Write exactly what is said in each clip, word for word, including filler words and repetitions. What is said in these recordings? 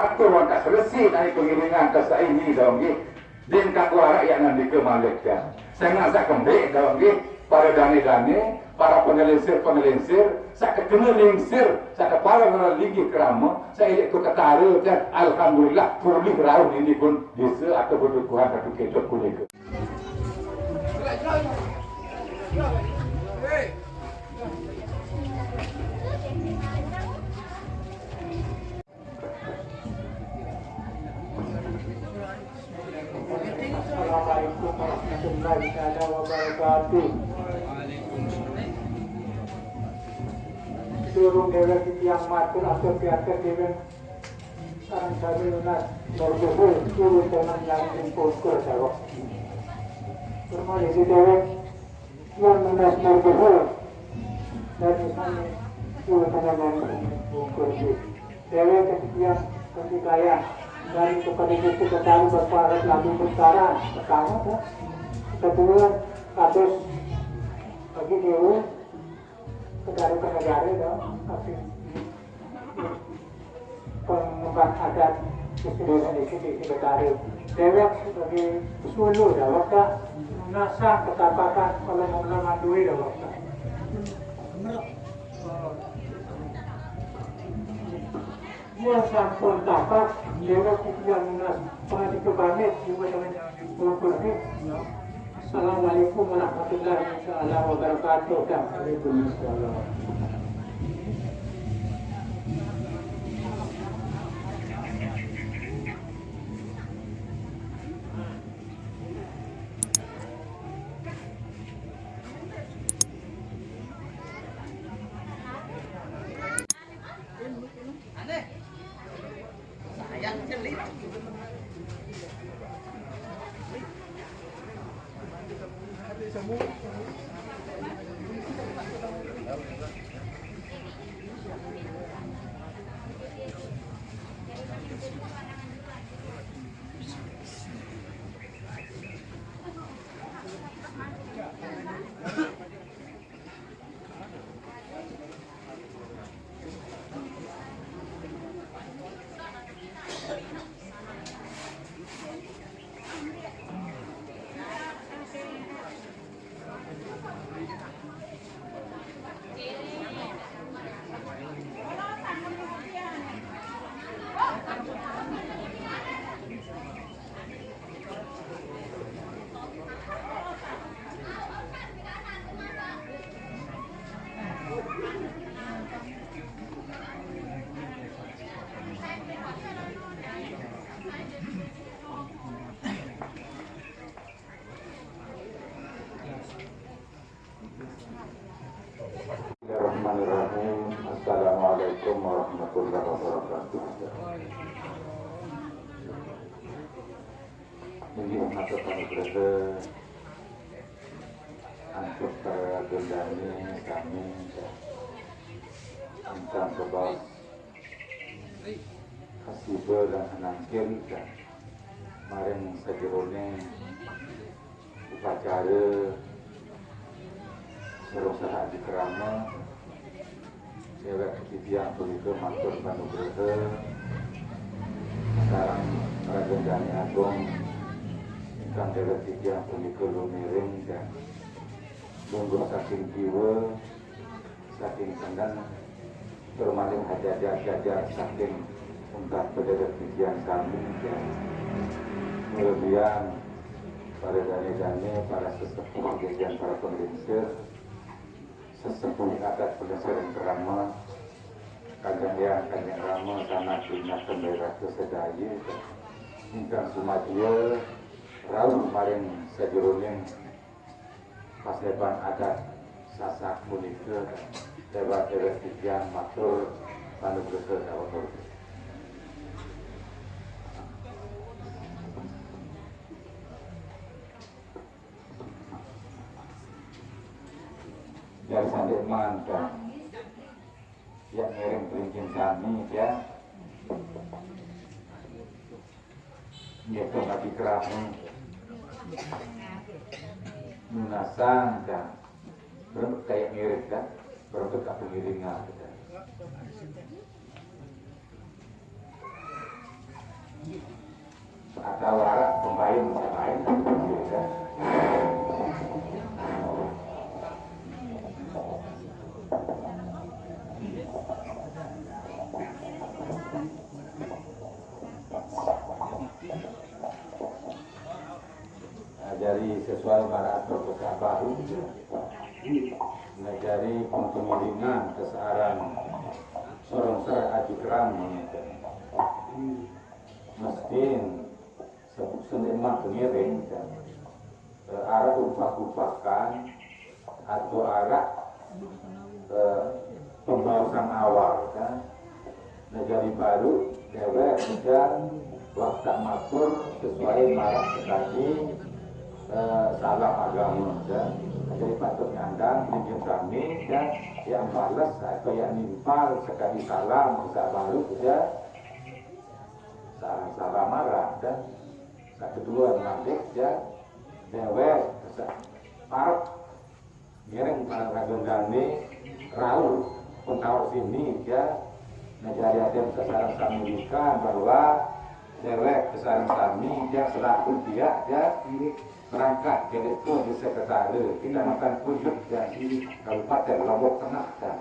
Atur wan ka selesi nai pengiringan ka saini dau nggih. Din kaku arak yak nan dike malik ya. Sengah sak kembik dau nggih. Para dane-dane, para pengelinsir-pengelinsir, sak kekena lingsir, sak kepala ngena linggih kerama, sak ilik tu ketara dan alhamdulillah pulih rauh nini pun desa atau bedukuhan satu kecok kuning. Assalamualaikum warahmatullahi taala wabarakatuh. Surung dewek titiang matur atur piatur dewek sareng sami nunas berkumpul turun tenang yang kumpul ke dawek. Permali si dewek yang nunas berkumpul dari sami turun tenang yang kumpul. Dewe ketiga ketiga ya dari kepada itu ketahui berparat lalu berkara pertama tuh. Kedua kados bagi dewe kedari penegari dong tapi pengemban adat di seluruh Indonesia di negara. Dewek sebagai sulu dawek tak nasa ketapakan kalau mau mandui dawek tak. Dia sampun tapak, dewa titiang nunas pangandika pamit, dewa dengan yang diukur ni. Assalamualaikum warahmatullahi taala wabarakatuh. Waalaikumsalam. Bismillahirrahmanirrahim. Assalamualaikum warahmatullahi wabarakatuh. Inggih matur panugraha antuk para gendane sami ingkang kebas kasiba dan nangkil dan maring sajeroning upacara sareng saha dikrama dewek titiang punika matur panugraha sareng Raden Dani Agung ingkang dewek titiang punika lumiring dan lungguh saking jiwa saking tengen tur malih ajajar-jajar saking untat pededek titiang sami dan kelebihan para dane-dane, para sesepuh, jajan para penglingsir, sesepuh adat penglingsir ing krama, Kanjeng Eyang, Kanjeng Rama, sanak lingat kembali ratu sedaya ingkang sumadya rauh maring sajeroning paseban adat Sasak punika dewek-dewek titiang matur panugraha dawuh. Jar sandik mantap. Yak ngiring pringkin sami ya. Nggih, pun lagi kerami. Nunasan kan. Berembet kayak ngiring kan. Berembet tak pengiringan kan. Atau arak pembayun selain, ya. Nah, jadi sesuai maraq atur baruq. Nah, jadi pengkemiringan kesearan sorong ser aji keram, mestin sebut sendiri mah pengiring, eh, araq upah-upahan atau araq, eh, pembaosan awal, kan. Nah, jari baruq dewek ujan waktu matur sesuai maraq sekadi, eh, salam agama, kan. Jadi patut nyandang, nginjil kami, kan, yang bales atau yang nimpal sekadi salam, saq baruq, kan. Salam, salam maraq, kan. Saq kedue, malik, kan, dewek saq parek ngiring para ragendane rauh pentaoq sini, ya. Nah, jari adeq sareng sami wikan bahwa dewek sareng sami, ya, selaku pihak, ya, berangkat ke Desa Ketare, Kecamatan Pujut, ya, Kabupaten Lombok Tengah, ya.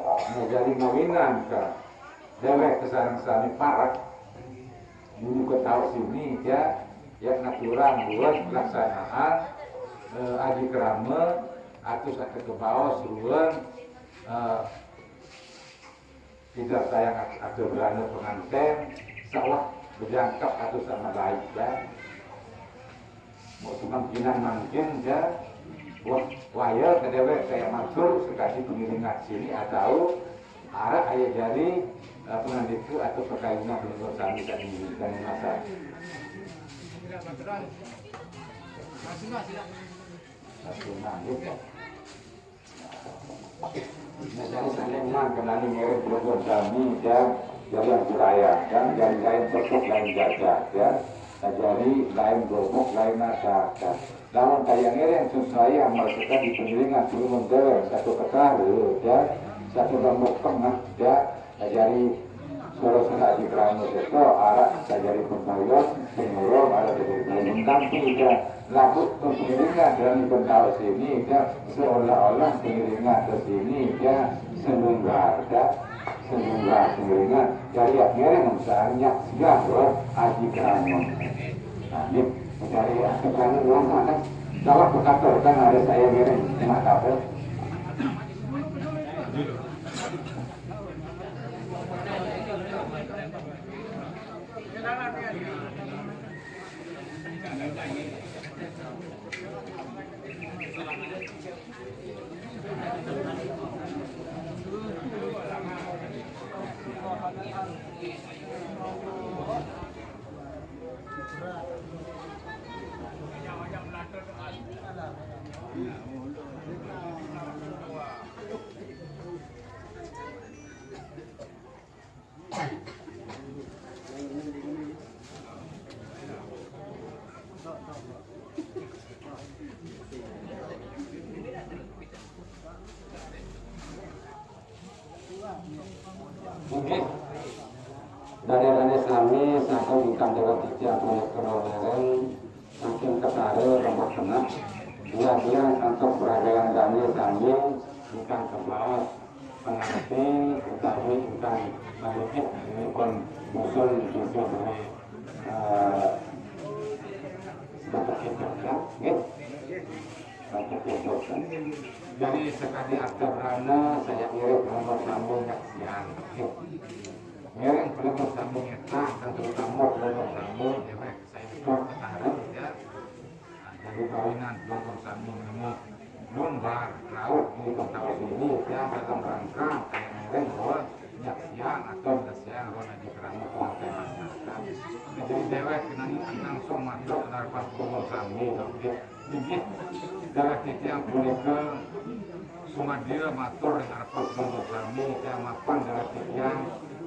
Nah, jari mawinan ke dewek sareng sami parek Minggu taoq sini, ya, ya, ngaturang ruen pelaksanaan, eh, aji kerame, atus ate kebaos ruen, eh, tidak sayang at-, ate berane penganten, saq wah bejangkep atus anak baik, ya. Mau semangkinan mangkin, ya, wah, waya kedewek kayak matur sekadi pengiringan sini atau Araq aye jari, eh, pengandike atau pekayunan pelungguh sami saq niki kami masak. Nah, jari saq leman kenani ngiring pelungguh sami, ya, jari ampuraya, kan, jari lain tepuk, lain jagat, ya. Nah, jari lain gomok, lain nasak, kan. Lamun kayang ngiring sesuai amal sekadi pengiringan pelungguh dewek satu Ketare, ya, satu Lombok Tengah, ya, jari suara sena di kerana seto, araq saq jari pembayun, pengurung, araq saq jari pembayun, tapi, ya, labuq pengiringan dalam bentaoq sini, ya, seolah-olah pengiringan ke sini, ya, selunggar, ya, selunggar pengiringan. Jari ngiring misalnya siap, ya, aji kerana. Nah, ini dari atas sana lama kan. Salah berkata kan ada saya ngiring, enak kabel. Nggih. Dane-dane sami sampun ingkang dewek titiang punika lereng saking Ketare Lombok Tengah. Biar-biar antuk peragayan dane sami ingkang kebaos pengantin utawi ingkang manggihin pun musul bisa dene, eh, dapat kita, ya, nggih. Jadi sekadi atur rana saya irit nomor sambung nyaksian. Ngiring nomor sambung eta, dan terutama nomor sambung dewek saya itu ketarik, ya. Nah, jadi kawinan nomor sambung nomor lumbar laut di kota ini, ya, dalam rangka saya ngiring bahwa nyaksian atau nyaksian roh aji kerana pengantin masyarakat. Nah, jadi dewek kenani langsung masuk ke hadapan nomor sambung, ya. Inggih, dewek titiang punika sumadya matur ring arepan Ida sami, kang mapan dewek titiang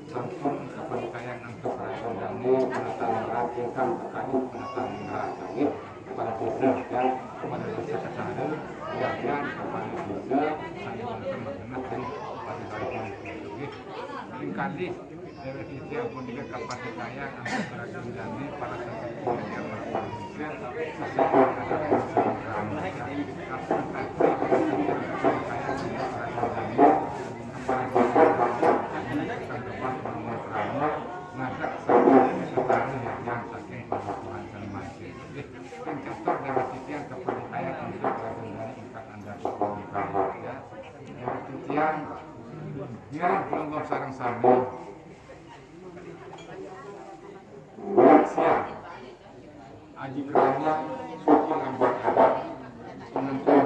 sampun kapanikayang antuk raga dane penata ningrat ingkang kakayuh penata ningrat. Inggih, kepada Ida, ya, kepada Ida Sekretari, kemudian kepada Ida sane wonten magenah ring pagelaran puniki. Inggih, ring kalih Titiang pun juga kapatitayang angkat ragam jani para santri yang berpangkat ngadak saking pamahaman masing. Sing katur dari titiang kapatitayang angkat ragam jani angkat anda ya. Dari titiang ya, belum sarang sami. Siap. Aji Kerana, Suci Lambat Adat. Penonton,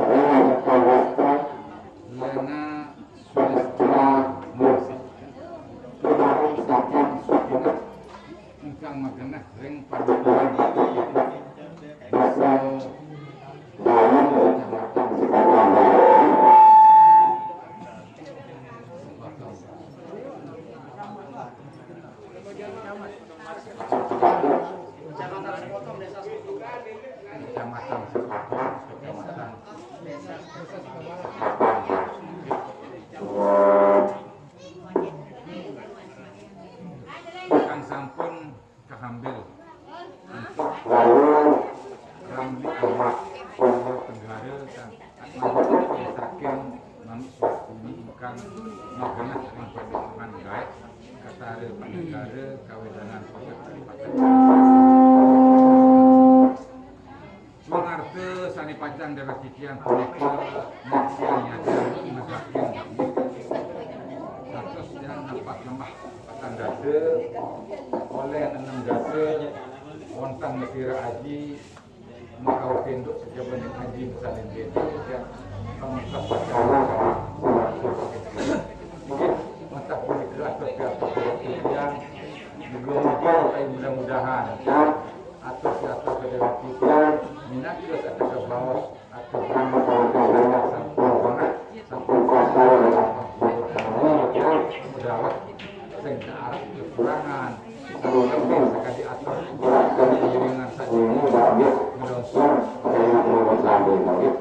Lena Sulestra Musik. Kemarin saking Suci Lambat. Engkang magenah ring padukuhan. Bisa lawan Kecamatan Sekotong. Kecamatan Sekotong, Kecamatan Sekotong. Kang sampun kahambil untuk Ramli Ahmad, Tenggara, kang saking manuk bumi ingkang magenah ing padukuhan gaib, Katara Panegara, Kawedanan Pojok Kalimantan. Pangarta sané pacang darah titiang punika maksian nyadar negakin dami. Satus yang nampak lemah patang dasa, oleh enam dasa, wonten mesira aji, makau tinduk sajabaning aji misalin dene, ya, pamungkas pacang. Inggih, mantap punika atur piatuk titiang, muga-muga utawi mudah-mudahan, ya, atur piatuk sajabaning titiang, minangka sateka baos, atur nama sampun banget, sampun kuasa, sampun dawet, sing arep kekurangan, sampun lebih sakadi atur, iringan saja, ngelongsor, dawet.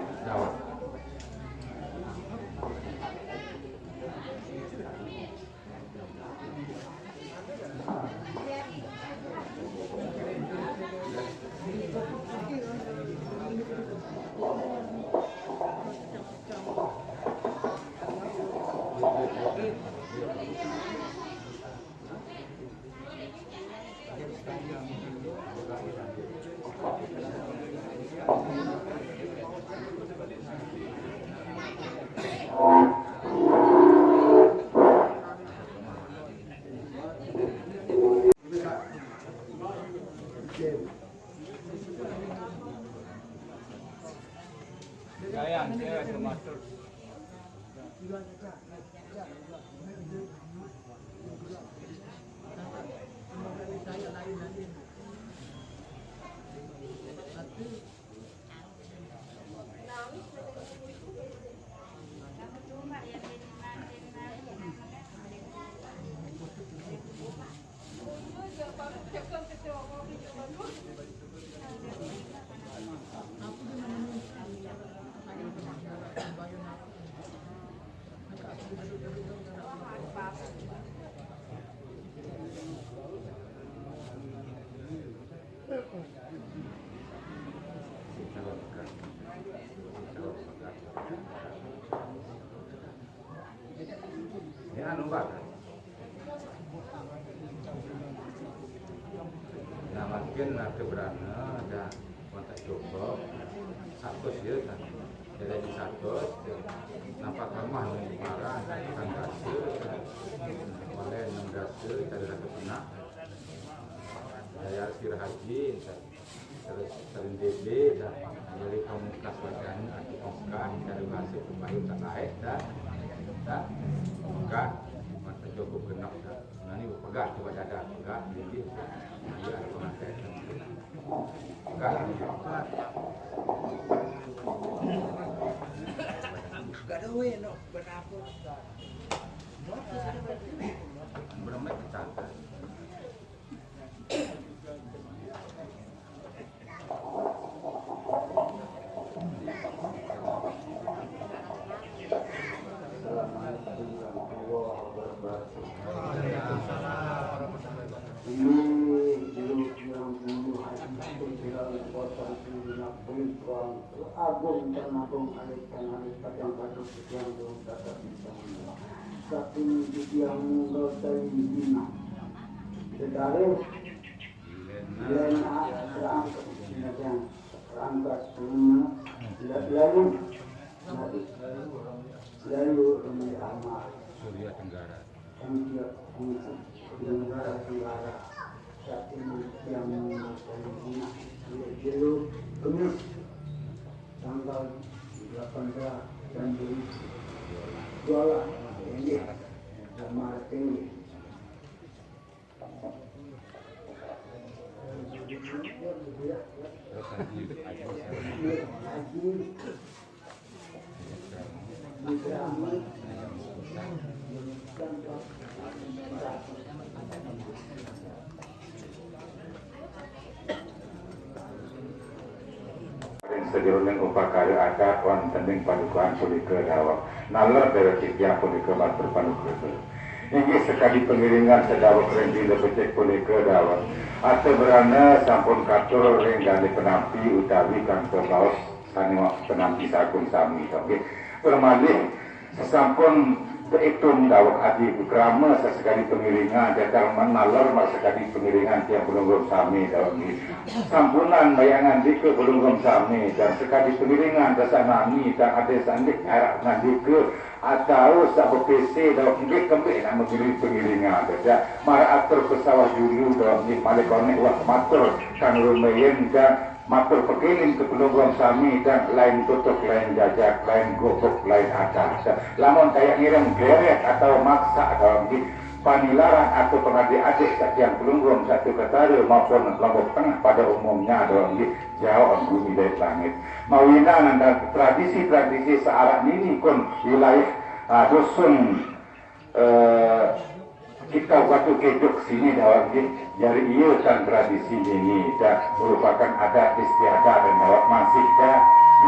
Ya, anu, Pak. Nah, mungkin ada berana, ada kontak coba. Satus ya, kan. Jadi satus, ya. Nampak lemah, nih, parah, kan, dasa, kan. Oleh enam dasa, cari satu penak. Daya sir haji, kan. Terus sering D B, dah. Jadi pamungkas bacaan atau pembukaan dari bahasa pembayu tak lain, dah. Dah. Pembukaan, mata cukup genap, dah. Nah, ini pegat, coba dada, pegat, jadi, iya, ada pengantin. Pegat, pegat. Gak ada weh, no, berapa? Berapa kita? Agung Tanagung Alit Tangalit Padang Batu Setiang Dong Tata Bintang Dua. Satu minggu tiang munggal dari Bina. Sedara Len Serangkat Sinajang Serangkat Tengah Lalu Lalu Rumi Amal. Surya Tenggara. Yang dia punya di negara Tenggara saat ini yang menguasai minyak jelur Kemis tanggal delapan belas Januari dua belas ini sama ini. Terus haji, haji. Sajeroning upakara adat wonten ing padukuhan punika daweg naler dewek titiang punika matur panugraha. Inggih sakadi pangiringan sadaweg ring dina becik punika daweg. Ata brana sampun katur ring dane penampi utawi kang kabaos sane penampi sagung sami. Nggih. Tur malih sasampun kaitung daweg adi krama sasakadi pangiringan, dadang manaler masakadi pangiringan tiang pelungguh sami daweg nggih. Sampunan mayang ngandika pelungguh sami dan sakadi pangiringan dasanami dan ade sandik arak ngandika atau sabepese daweg nggih kembik nak mengiring pangiringan. Dadang mara atur pesawah julu daweg nggih malih konek wah matur kang rumayin dan matur pekeling ke pelungguh sami dan lain tutuk, lain jajak, lain gubuk, lain adat. Lamun kaya ngiring geret atau maksa daweg nggih panilaran atau pengadi adik satiang pelungguh satu ketara maupun Lombok Tengah pada umumnya daweg nggih jauh gumi dari langit. Mawinan dan tradisi-tradisi searah nini kun wilayah ah, dusun eh, kita waktu kejok sini daweg nggih. Jari iya kan tradisi nini dan merupakan adat istiadat dan daweg masih dah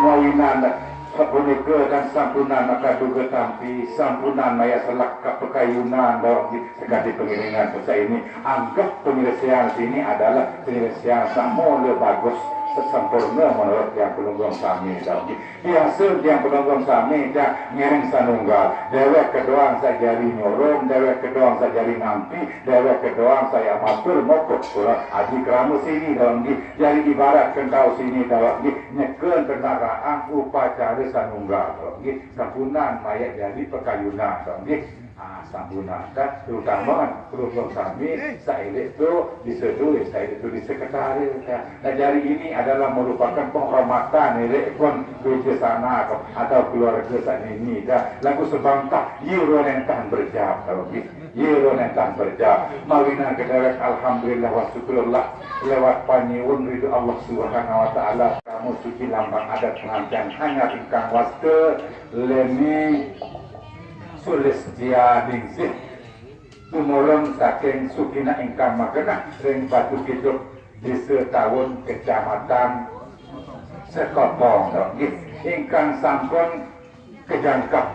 mawinan sapunika dan sampunan maka duga tampi sampunan maya selak kapekayunan daweg nggih. Sekadi pengiringan pesaini anggap penyelesaian sini adalah penyelesaian samula bagus sesempurna menurut yang pelungguh sami daweg nggih. Biasa tiang pelungguh sami tiang ngiring sanunggal. Dewek kedoang sajari nyurum, dewek kedoang sajari nampi, dewek kedoang saya matur mopok pula aji krama sini daweg nggih. Jari ibarat kentau sini daweg nggih. Nyeken kendaraan upacara sanunggal daweg nggih. Sampunan maya jari pekayunan daweg nggih. Ah, sambunan kan, terutama pelungguh sami, sailik tu diseduh, sailik tu disekretari. Kan. Nah, jari ini adalah merupakan penghormatan ilik pun kerja sana atau keluarga sana ini. Dah, lagu sebangkah, ye ro nentang berjam, kalau gitu. Ye ro nentang berjam. Mawinan kederek, alhamdulillah wa syukurillah. Lewat panyuwun ridho Allah Subhanahu wa Ta'ala, kamu suci lambang adat pengantin hanya tingkang wasta, leni Sulistya Ningsih tumulung saking Sugina ingkang magenah ring Batu Kiduk, Desa Tawun, Kecamatan Sekotong, nggih, ingkang sampun kejangkep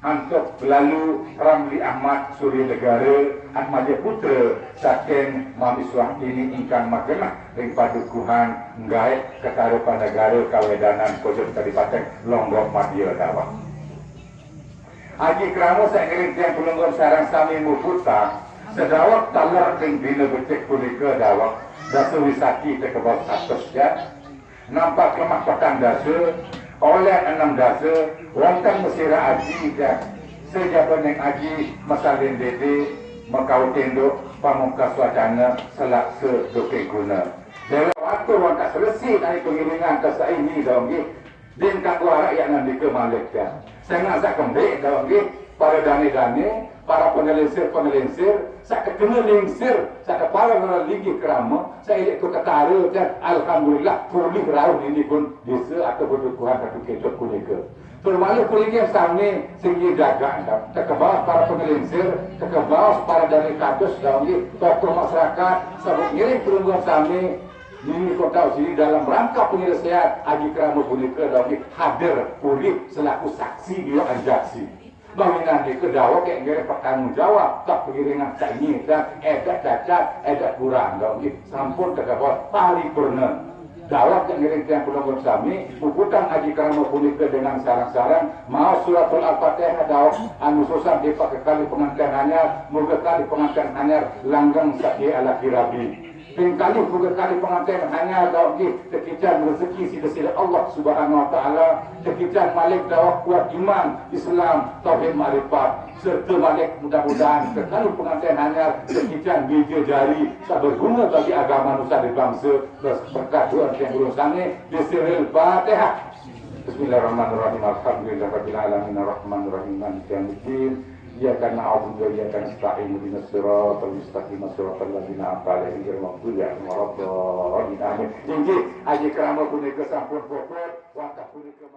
antuk lalu Ramli Ahmad Surya Negara Atmaja Putra saking Mamiswah ini ingkang magenah ring padukuhan nggaek Ketara Panegara Kawedanan Kojok Kadipaten Lombok Madya Dawah. Aji krama sak ngiring tiang pelungguh sareng sami muputang, sedaweg taler ring dina becik punika daweg dasa wisati teka bawah satus ya. Nampak lemah petang dasa, oleh enam dasa, wonten mesira aji dan sejabaning aji masalin dede, makau tenduk, pamungkas wacana, selaksa duke guna. Dewa watur wonten selesi dari pengiringan kesaini dong nggih. Din kanggo arak yak ngandika malih kan. Sengak sak kembik daweg nggih, para dane-dane, para pengelingsir-pengelingsir, sak kekena lingsir, sak kepala para linggih krama, sak ilik tu ketara kan. Alhamdulillah pulih rauh nini pun desa atau bedukuhan Batu Kiduk punika. Tur malih pulih nggih sami sing nggih jaga endap. Tekebaos para pengelingsir, tekebaos para dane kados daweg nggih, tokoh masyarakat, sabuk ngiring pelungguh sami, Nini kota sini dalam rangka penyelesaian aji krama punika daweg nggih hadir pulih selaku saksi dua anjaksi. Mawinan nika daweg kek ngiring pertanggung jawab tak pengiringan saini dan edak cacat, edak kurang daweg nggih sampun kegabah paripurna. Daweg ngiring tiang kula sami, puputang aji krama punika dengan sareng-sareng, maos suratul Al-Fatihah daweg anu suksma dipakekali penganten anyar, muga kali penganten anyar langgeng saking alaki rabi. Ping kalih muga kali penganten anyar daweg nggih tekican rezeki sida-sida Allah Subhanahu wa taala, tekican malih daweg kuat iman, Islam, tauhid, makrifat. Serta malih mudah-mudahan kekali penganten anyar tekican bija jari saberguna bagi agama nusa dan bangsa. Terus berkat doa yang belum sange, Bismillahirrahmanirrahim. Alhamdulillahirabbil alamin, arrahmanirrahim, maliki yaumiddin. Iyyaka na'budu wa iyyaka nasta'in, ihdinas siratal mustaqim, siratal ladzina an'amta 'alaihim ghairil maghdubi 'alaihim waladdallin. Amin. Inggih, aji krama punika sampun puput, wantah punika